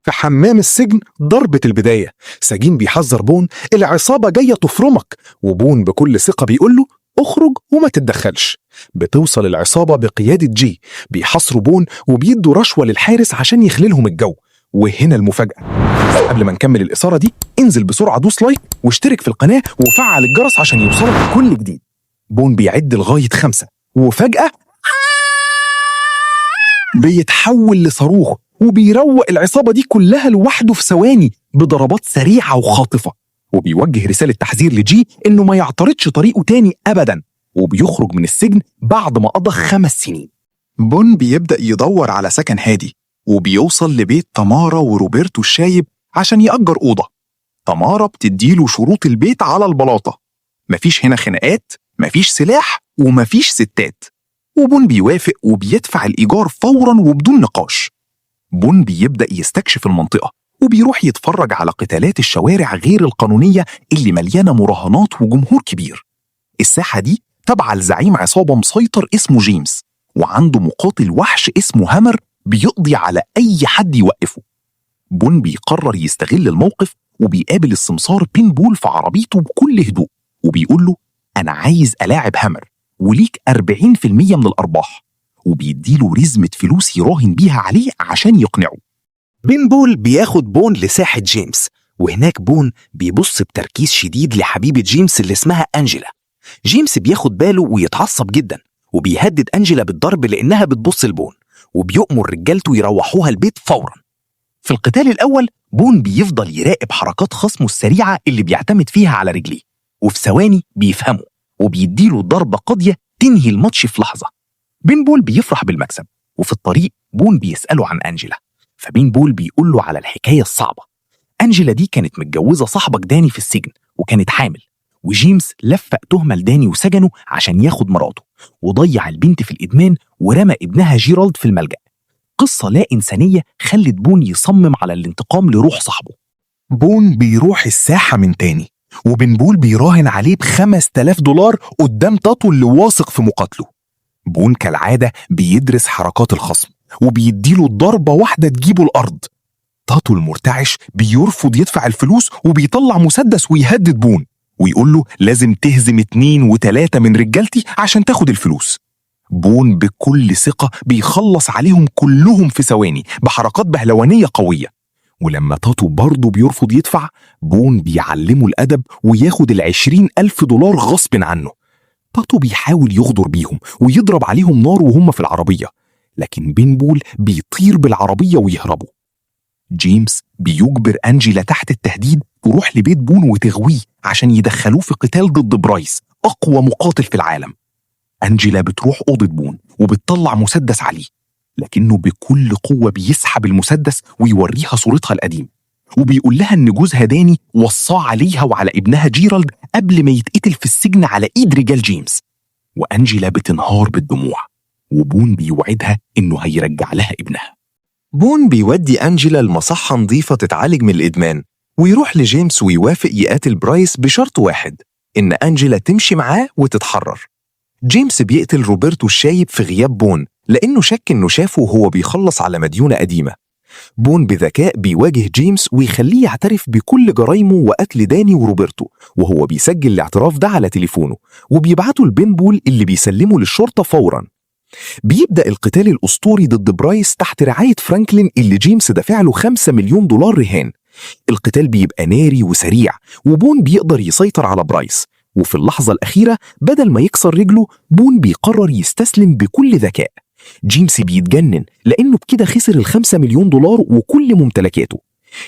في حمام السجن ضربة البداية، سجين بيحذر بون العصابة جاية تفرمك، وبون بكل ثقة بيقول له اخرج وما تتدخلش. بتوصل العصابة بقيادة جي، بيحاصروا بون وبيدوا رشوة للحارس عشان يخللهم الجو. وهنا المفاجأة. بس قبل ما نكمل الإثارة دي، انزل بسرعة دوس like واشترك في القناة وفعل الجرس عشان يوصلك كل جديد. بون بيعد لغاية 5 وفجأة بيتحول لصاروخ وبيروق العصابة دي كلها لوحده في ثواني بضربات سريعة وخاطفة، وبيوجه رسالة تحذير لجي إنه ما يعترضش طريقه تاني أبدا، وبيخرج من السجن بعد ما قضى 5 سنين. بون بيبدأ يدور على سكن هادي، وبيوصل لبيت تمارا وروبرتو الشايب عشان يأجر أوضة. تمارا بتديله شروط البيت على البلاطة: مفيش هنا خناقات، مفيش سلاح، ومفيش ستات. وبون بيوافق وبيدفع الإيجار فورا وبدون نقاش. بون بيبدأ يستكشف المنطقة وبيروح يتفرج على قتالات الشوارع غير القانونية اللي مليانة مراهنات وجمهور كبير. الساحة دي تابعة لزعيم عصابة مسيطر اسمه جيمس، وعنده مقاتل وحش اسمه هامر بيقضي على أي حد يوقفه. بون بيقرر يستغل الموقف وبيقابل السمسار بينبول في عربيته بكل هدوء، وبيقول له أنا عايز ألاعب هامر وليك 40% من الأرباح، وبيديله رزمة فلوس يراهن بيها عليه عشان يقنعه. بينبول بياخد بون لساحة جيمس، وهناك بون بيبص بتركيز شديد لحبيبة جيمس اللي اسمها أنجيلا. جيمس بياخد باله ويتعصب جدا، وبيهدد أنجيلا بالضرب لأنها بتبص لبون، وبيؤمر رجالته يروحوها البيت فورا. في القتال الأول بون بيفضل يراقب حركات خصمه السريعة اللي بيعتمد فيها على رجليه، وفي ثواني بيفهمه وبيديله ضربة قاضية تنهي الماتش في لحظة. بينبول بيفرح بالمكسب، وفي الطريق بون بيسأله عن أنجيلا، فبينبول بيقول له على الحكاية الصعبة. أنجيلا دي كانت متجوزة صاحبك داني في السجن وكانت حامل، وجيمس لفق تهمة لداني وسجنه عشان ياخد مراته، وضيع البنت في الإدمان ورمى ابنها جيرالد في الملجأ. قصة لا إنسانية خلت بون يصمم على الانتقام لروح صاحبه. بون بيروح الساحة من تاني، وبنبول بيراهن عليه ب5000 دولار قدام تاتو اللي واثق في مقاتله. بون كالعادة بيدرس حركات الخصم وبيديله ضربة واحدة تجيبه الأرض. تاتو المرتعش بيرفض يدفع الفلوس وبيطلع مسدس ويهدد بون ويقول له لازم تهزم 2 و3 من رجالتي عشان تاخد الفلوس. بون بكل ثقة بيخلص عليهم كلهم في ثواني بحركات بهلوانية قوية. ولما تاتو برضه بيرفض يدفع، بون بيعلمه الأدب وياخد ال20 ألف دولار غصب عنه. تاتو بيحاول يغدر بيهم ويضرب عليهم نار وهم في العربية، لكن بينبول بيطير بالعربية ويهربوا. جيمس بيجبر أنجيلا تحت التهديد تروح لبيت بون وتغويه عشان يدخلوه في قتال ضد برايس، أقوى مقاتل في العالم. أنجيلا بتروح أوضة بون وبتطلع مسدس عليه، لكنه بكل قوة بيسحب المسدس ويوريها صورتها القديمة، وبيقول لها إن جوزها داني وصاه عليها وعلى ابنها جيرالد قبل ما يتقتل في السجن على إيد رجال جيمس. وأنجيلا بتنهار بالدموع، وبون بيوعدها إنه هيرجع لها ابنها. بون بيودي أنجيلا لمصحة نظيفة تتعالج من الإدمان، ويروح لجيمس ويوافق يقاتل برايس بشرط واحد، إن أنجيلا تمشي معاه وتتحرر. جيمس بيقتل روبرتو الشايب في غياب بون لأنه شك إنه شافه وهو بيخلص على مديونة قديمة. بون بذكاء بيواجه جيمس ويخليه يعترف بكل جرايمه وقتل داني وروبرتو، وهو بيسجل الاعتراف ده على تليفونه وبيبعته لبينبول اللي بيسلمه للشرطة فورا. بيبدأ القتال الأسطوري ضد برايس تحت رعاية فرانكلين اللي جيمس دفع له 5 مليون دولار رهان. القتال بيبقى ناري وسريع، وبون بيقدر يسيطر على برايس، وفي اللحظة الأخيرة بدل ما يكسر رجله، بون بيقرر يستسلم بكل ذكاء. جيمس بيتجنن لأنه بكده خسر ال5 مليون دولار وكل ممتلكاته.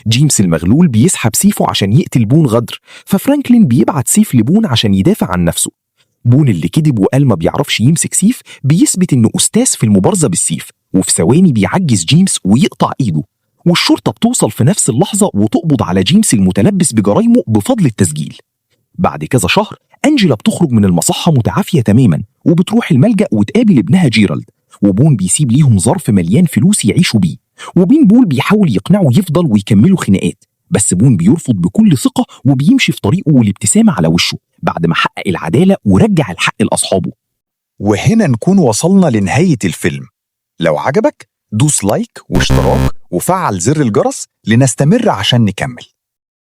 جيمس المغلول بيسحب سيفه عشان يقتل بون غدر، ففرانكلين بيبعت سيف لبون عشان يدافع عن نفسه. بون اللي كذب وقال ما بيعرفش يمسك سيف بيثبت انه استاذ في المبارزه بالسيف، وفي ثواني بيعجز جيمس ويقطع ايده. والشرطه بتوصل في نفس اللحظه وتقبض على جيمس المتلبس بجرايمه بفضل التسجيل. بعد كذا شهر أنجيلا بتخرج من المصحة متعافية تماما، وبتروح الملجأ وتقابل ابنها جيرالد، وبون بيسيب ليهم ظرف مليان فلوس يعيشوا بيه. وبين بول بيحاول يقنعه يفضل ويكملوا خناقات، بس بون بيرفض بكل ثقة وبيمشي في طريقه والابتسامة على وشه بعد ما حقق العدالة ورجع الحق لأصحابه. وهنا نكون وصلنا لنهاية الفيلم. لو عجبك دوس like واشتراك وفعل زر الجرس لنستمر عشان نكمل.